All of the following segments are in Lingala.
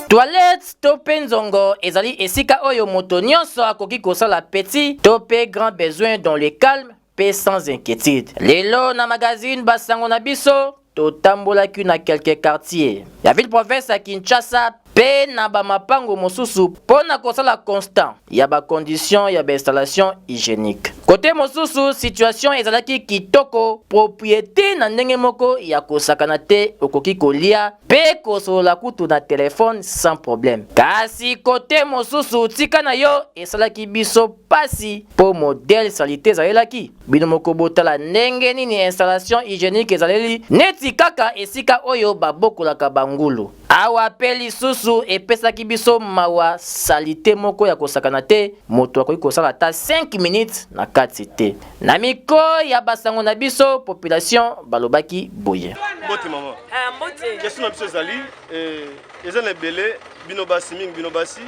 Toilette to mpe nzongo ezali esika oyo moto nyonso akoki kosala petit to mpe grand besoin dans le calme mpe sans inquiétude. Lelo na magazine basango na biso totambolaki na quelques quartiers ya ville province ya Kinshasa mpe na bamapango mosusu mpo na kosala constat ya bacondition ya bainstallation hygiénique. Kote mosusu situation ezalaki kitoko, propriété na ndenge moko ya kosakana te, okoki kolia mpe kosolola kutu na telefone sans problème. Kasi kote mosusu tika na yo esalaki biso pasi mpo modèle salite ezalelaki. Bino moko botala ndenge nini installation hygiénique ezaleli neti kaka esika oyo babokolaka bangulu. Awa pe lisusu epesaki biso mawa salite moko ya kosakana te, moto akoki kosala ata 5 minutes na kati te. Na micro ya basango na biso population balobaki boye. Mbote mama. Eh, mbote. Question na biso ezali eh, eza na ebele bino basi mingi bino basi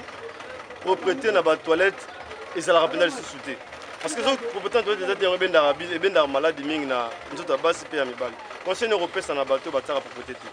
propriété na ba toilette ezalaka mpenza lisusu te parce que soki propriété na toilette eza te yango ebendaka ebendaka maladi mingi na nzoto ya basi mpe ya mibali conseil nini okopesa na bato oyo batiaka propriété te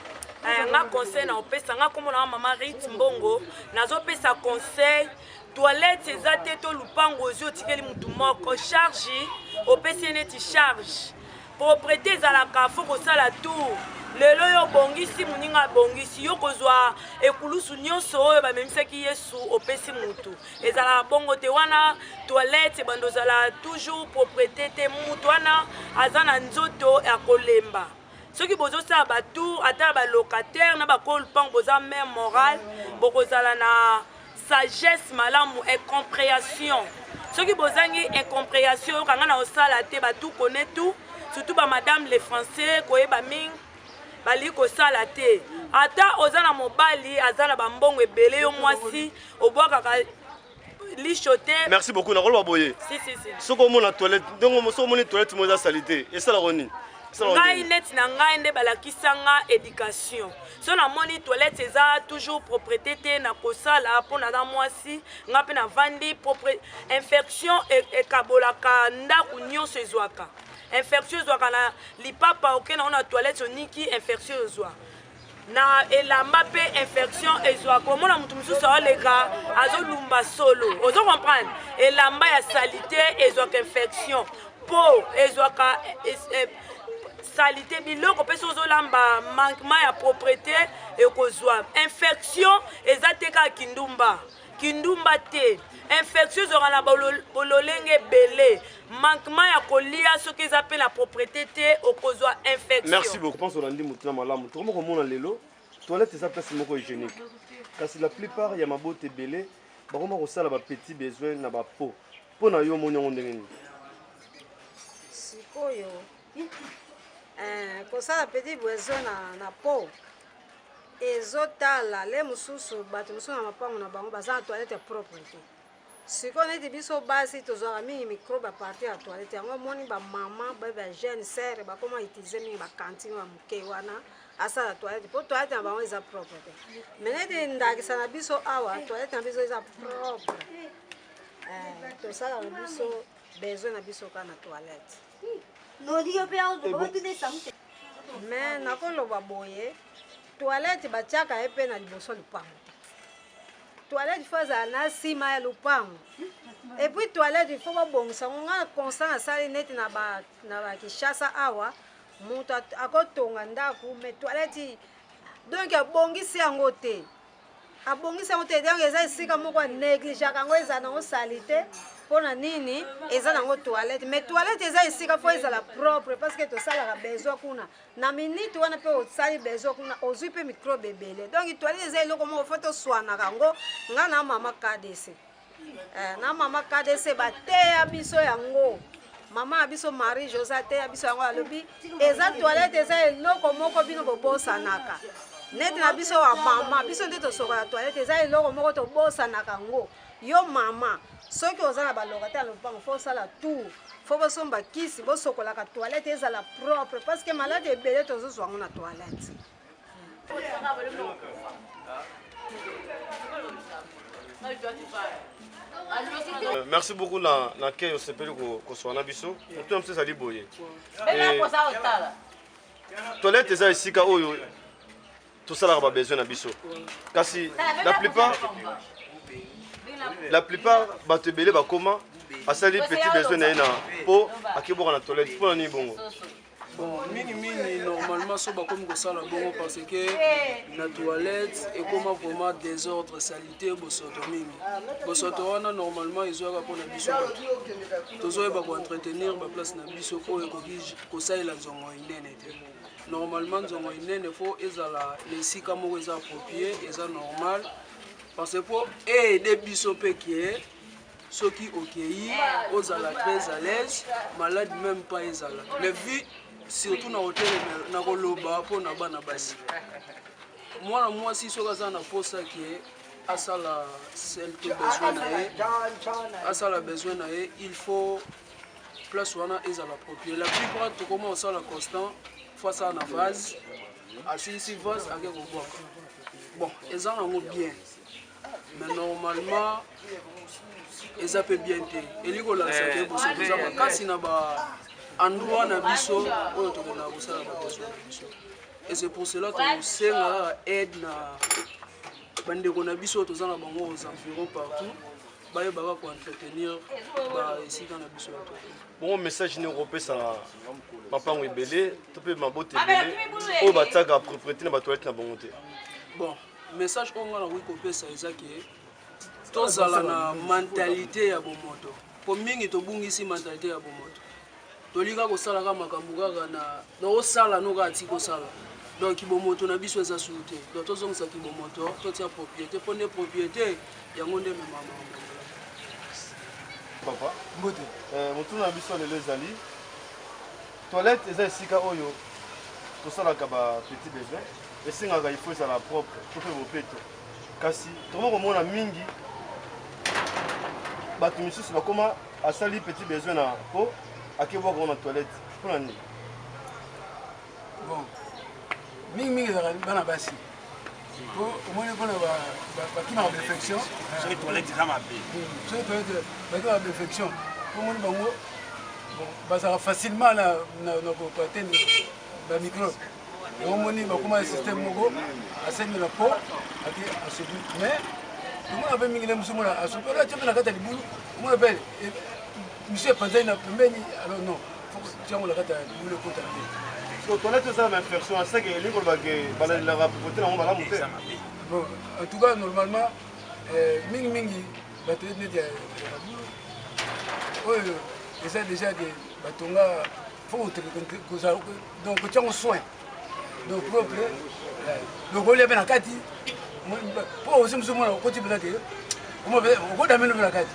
eh, nga conseil na opesa nga komona nga mama rit mbongo nazopesa conseil toilette eza te to lupango ozwi otikeli motu moko charge opesi ye neti charge proprete ezalaka fo kosala tour lelo yo obongisi moninga abongisi yo kozwa ekulusu nyonso oyo bamemisaki yesu opesi motu ezalaka bongo te wana toilette ebanda ozala toujours proprete te motu wana aza na nzoto ya kolemba soki bozosala batour ata na balocataire na bakolo lupango boza meme morale bokozala na sagesse malamu incomprehension soki bozangi incomprehension oyoka ngai na kosala te batout connaît tout surtout bamadame les français koyeba mingi balingi kosala te ata oza na mobali aza na bambongo ebele yo mwasi obwakaka lisho te merci beaucoup nakoloba boye si, si, si. soki omona toilette ndenge soki omoni toilette moko eza salite esalaka nini ngai neti na ngai nde balakisa nga éducation so namoni toilette eza toujours propreté te na kosala mpo naza mwasi nga mpe navandi propre infection e, ekabolaka ndako nyonso ezwaka infection ezwaka na lipapa oke nango na toilette oniki infection ezwa na elamba mpe infection ezwaka omona moto mosusu aoleka azolumba solo ozo comprendre elamba ya salite ezwaka infection mpo ezwaka eh, salite biloko mpe soki ozolamba manquement ya propreté ekozwa infection eza te kaka kindumba kindumba te infection ezwaka na bololenge ebele manquement ya kolia soki eza mpe na propreté te okozwa infection merci beaucoup pense olandi motu na malamu tokoma komona lelo toilette eza place moko hygiénique kasi la plupart ya mabota ebele bakoma kosala ba petit besoin na bapo mpo na yo omoni yango ndenge nini sikoyo eh, kosala petit besoin na, na po ezotala le mosusu bato mosusu na mapango na bango baza na toilette propre te sikoyo neti biso basi tozwaka mingi microbe a partir ya toilette yango omoni bamama ba ba jeune sere bakoma utilize mingi bacantine ya moke wana asala toilette mpo toilette na bango eza propre te me neti ndakisa na biso awa toilette na biso eza propre eh, tosala na biso besoin na biso kaka na toilette me nakoloba boye toilette batiaka ye mpe na liboso lupango te toilette fo azala na nsima ya lupango epuis toilette ifo babongisa yango ngai constant nasali neti na bakishasa awa moto akotonga ndako mais toilette donc abongisi yango te abongisi yango te donc eza esika moko anegligeaka yango ezala nango salite mpo na nini eza nango toilette mais toilette eza esika fo ezala propre parce que tosalaka besoin kuna na minute wana mpe osali besoin kuna ozwi mpe microbe ebele donc toilette eza eloko moko fo toswanaka yango nga na mama kdc eh, na mama kdc bateya biso yango mama ya biso marie jose ateya biso yango alobi eza toilette eza eloko moko bino bobosanaka neti na biso ya mama biso nde tosokola toilette eza eloko moko tobosanaka yango yo mama soki oza na balokate ya lopango fo osala tour fo bosomba kisi bosokolaka toilette ezala propre parce que maladi ebele tozozwa yango na toilette Merci beaucoup na kei osepeli koswana na biso. Motu na biso ezali boye. Toilette eza esika oyo tosalaka babesoin na biso, kasi la plupart bato ebele bakoma asali petit besoin na ye na mpo akeboka na toilette. Mpo na nini bongo? Bon, mingimingi, normalement so bakomi kosala bongo parce que na toilette ekoma vraiment désordre, salité, bosoto mingi. Bosoto wana normalement ezwaka mpona biso bato tozoyeba koentretenir baplace na biso oyo ekoki kosalela nzongo inene te. Normalement nzongo inene fo ezala na esika moko eza approprié, eza normal, parce que mpo eaider biso mpe ke soki okei ozala très à l'aise, malade même pas ezala. Mais vu surtout na kotelema na koloba mpo na bana basi, mwana mwasi soki aza na posa ke asala quelque besoin na ye, asala besoin na ye, il faut place wana ezala approprié. La plupart tokoma kosala constant fo asala na vase, asilisi vase, ake kobwaka. Bon, eza nango bien, mais normalement eza mpe bien te. Eli kolakisa ke bosoto eza makasi na ba endroit na biso oyo tokendaka kosala babesoin na biso. Et c'est pour cela tosenga kaka aide na bandeko na biso oyo toza na bango aux environs partout, bayebaka koentretenir baesika na biso ya toilette. Bongo message nini okopesa na mapango ebele to mpe mabota ebele oyo batiaka propriété na batoilette na bango te? Bon, message oyo nga nakoki kopesa eza ke tozala na mentalité ya bomoto, mpo mingi tobungisi mentalité ya bomoto. Tolika kosalaka makambo kaka na naosala no kaka ti kosala, donc bomoto na biso eza suru te. Donc tozongisaki bomoto, totia propriété, mpo nde propriété yango nde ememaka makambo. Papa. Mbote. Motuna na biso lelo ezali: toilette eza esika oyo tosalaka ba petit besoin, esengaka il faut ezala propre to mpe bopeto. Kasi tokoma komona mingi bato misusu bakoma asali petit besoin na po akebwaka na toilette. Mpona nini? Bon, mingimingi ezalaka bana basi, po omoni mpona bakimaka bainfection. Soki toilette eza mabe. Soki toilette, bakimaka bainfection, po omoni bango bazalaka facilement na koatteindre bamicrobe. Yango omoni bakóma na système moko, asengi na po ake asopi. Mais tomona mpe mingi nde mosu mona asopi, oyo atie mpe na kati ya libulu, omona mpe misu epanzani na pembeni. Alors non, tiango na kati ya libulu ekota te. So toilette ezala na infection aseke, elingi koloba ke balandelaka propriété nango malamu te? Bon, en tout cas normalement mingimingi bato neti ya mabulu oyo eza déjà ke batonga, faut donc kotiango soin, donc propre, donc olia mpe na kati, po osi mosu mona okoti mpenza ke okodameno mpe na kati.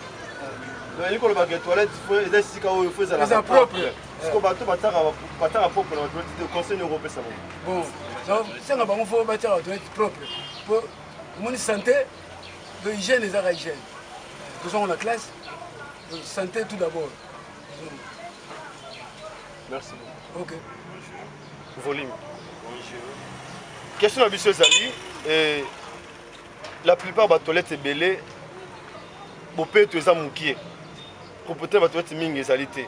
Donc elingi koloba ke toilette eza esika oyo fo ezalaka Eza propre. Siko bato bataka propre na batoilette te, conseil nini okopesa bango? Bon, senga bango fo batiaka toilette propre, po omoni santé, donc hygiène ezaka hygiène, tozongo na classe, donc santé tout d'abord. Merci beaucoup. Ok. Volume. Bonjour. Question na biso ezali: la plupart batoilette ebele bopeto eza mokie, propriété na batoilette mingi ezali te.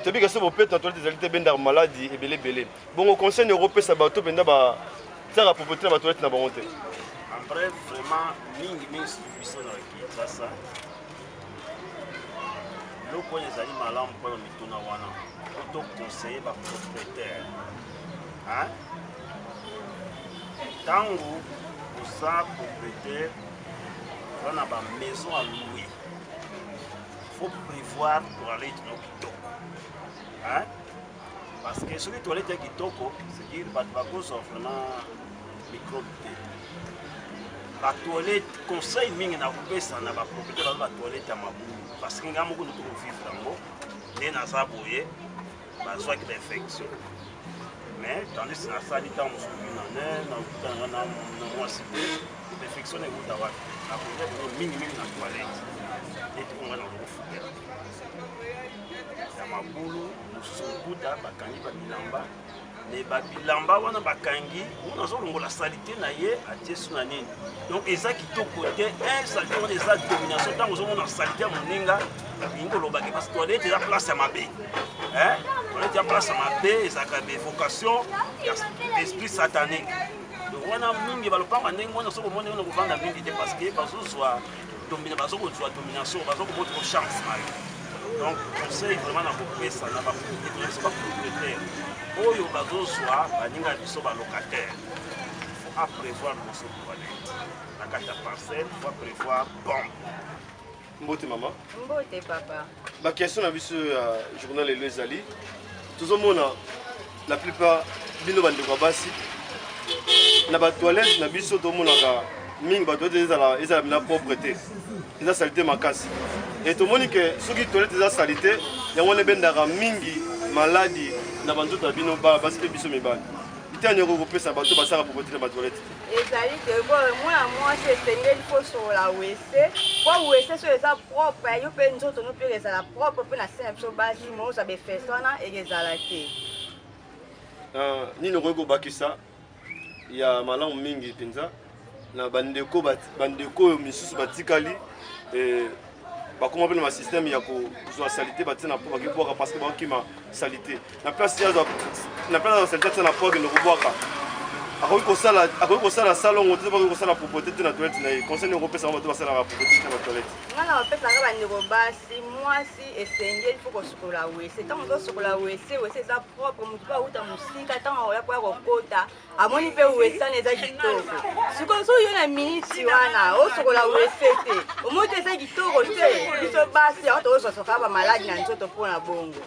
Toyebi so bopeto na toilette ezali te, ebendaka maladi ebele ebele. Bongo conseil nini okopesa bato mpenza batiaka propriété na batoilette na bango te? En bref, vraiment mingi mingi biso na Kinshasa, eloko oyo ezali malamu mpona mituna wana po toconseille bapropriétaire, ntango oza propriétaire, oza na bamaison à louer, faut prévoir toilette no kitoko, hein? Parce que soki toilette ya kitoko, c'est-à-dire bato bakozwa vraiment microbe te. Batoilette, conseil mingi na kopesa na bapropriétaire baza batoilette ya mabulu, parce que ngai moko noto kovivre yango nde naza boye, bazwaki bainfection. Mais tandis nasali ntango mosusu une année, nakutana na mwasi te, infection ewuta wapi? Nakolia bango mingimingi na toilette neti onga na kofutela ya mabulu. Mosusu kokuta bakangi babilamba. Mais babilamba wana bakangi mona azolongola salite na ye atie su na nini, donc eza kitoko te. Un salite wana eza domination. Ntango ozomona salite ya moninga, elingi kolobake parce toilette eza place ya mabe. Toilette ya place ya mabe, ezalaka baévocation ya esprit satanique. Donc wana mingi balopanga ndenge wana, soki omoni wana kovanda mingi te, parce que bazozwa bazokozwa domination, bazokomotiko chance na yo. Donc conseil vraiment na kopesa na biso bapropriétaire oyo bazozwa baninga ya biso balocataire, faut aprévoir liboso toilette na kati ya parcelle, faut aprévoir pompe. Mbote mama. Mbote papa. Baquestion na biso ya journal lelo ezali, tozomona la plupart bino bandeko ya basi na batoilette na biso, tomonaka mingi batoilette ezala ezala na propre te, eza saleté makasi. E tomoni ke soki toilette eza saleté, yango wana ebendaka mingi maladi na banzoto ya bino basi mpe biso mibali. Itani yoko kopesa bato basalaka propreté na batoilette? Ezali te mwana mwasi esengeli kosokola WC, po WC so eza propre, yo mpe nzoto no mpe ezala propre. Mpe na se na biso basi moozwa befese wana ekezala te. Nini okoki kobakisa ya malamu mingi mpenza na bandeko bandeko oyo misusu batikali bakoma mpe na basystème ya kozwa saleté batie na po bakibwaka, parce que bakokima saleté na place azwa na place azwa saleté atia na po akende kobwaka? Akoki kosala salongo te, akoki kosala propreté te na toilette na ye. Conseil nini okopesa bato basalaka propreté te na batoilette? Nga na bapesaka bandeko basi, mwasi esengeli fo kosukola WC. Ntango ozosukola WC, WC eza propre, motu mpe auta mosika, ntango akoya koya kokota, amoni mpe WC wana eza kitoko. Sikoyo soki yo na miniti wana osokola WC te, omoni te eza kitoko te. Biso basi yango tozoswaswaka bamaladi na nzoto mpona bongo.